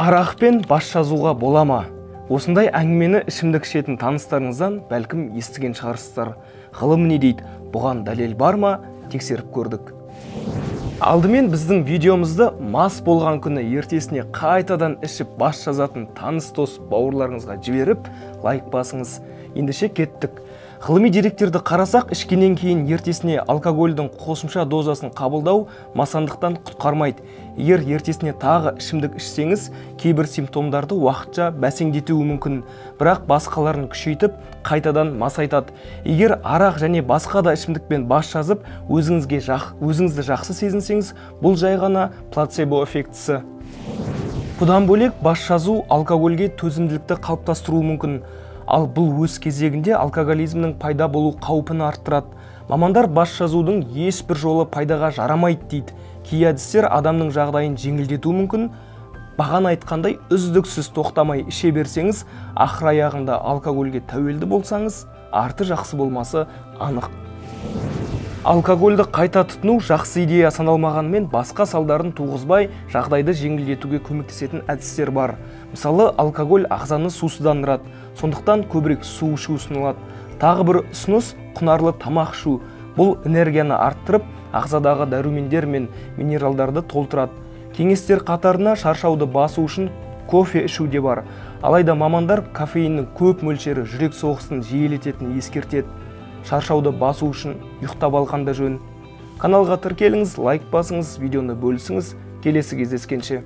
Арақпен бас жазуға бола ма? Осындай әңгімені ішімдік ішетін таныстарыңыздан бәлкім естіген шығарсыздар. Ғылым не дейді? Бұған дәлел бар ма? Тексеріп көрдік. Алдымен біздің видеомызды мас болған күні ертесіне қайтадан ішіп бас жазатын таныс дос бауырларыңызға жіберіп, лайк басыңыз. Ендеше кеттік. Ғылыми деректерді қарасақ, ішкеннен кейін ертесіне алкогольдің қосымша дозасын қабылдау масандықтан құтқармайды. Егер ертесіне тағы ішімдік ішсеңіз, кейбір симптомдарды уақытша бәсеңдетуі мүмкін, бірақ басқаларын күшейтіп, қайтадан масайтады. Егер арақ және басқа да ішімдікпен бас жазып, өзіңізді жақсы сезінсеңіз, бұл жай ғана плацебо эффектісі. Бұдан бөлек, бас жазу алкогольге төзімділікті қалыптастыруы мүмкін. Ал бұл өз кезегінде алкоголизмнің пайда болу қаупін арттырады. Мамандар бас жазудың ешбір жолы пайдаға жарамайды дейді. Кей әдістер адамның жағдайын жеңілдетуі мүмкін. Бағана айтқандай, үздіксіз тоқтамай іше берсеңіз, ақыр аяғында алкогольге тәуелді болсаңыз, арты жақсы болмасы анық. Алкогольді қайта тұтыну жақсы идея саналмағанымен, басқа салдарын туғызбай, жағдайды жеңілдетуге көмектесетін әдістер бар. Мысалы, алкоголь ағзаны сусыздандырады, сондықтан көбірек су ішу ұсынылады. Тағы бір ұсыныс құнарлы тамақ ішу. Бұл энергияны арттырып, ағзадағы дәрумендер мен минералдарды толтырады. Кеңестер қатарына шаршауды басу үшін кофе ішу де бар. Алайда мамандар кофеиннің көп мөлшері жүрек соғысын жиілететінін ескертеді. Шаршауды басу үшін ұйықтап алған да жөн. Каналға тіркеліңіз, лайк басыңыз, видеоны бөлісіңіз. Келесі кездескенше.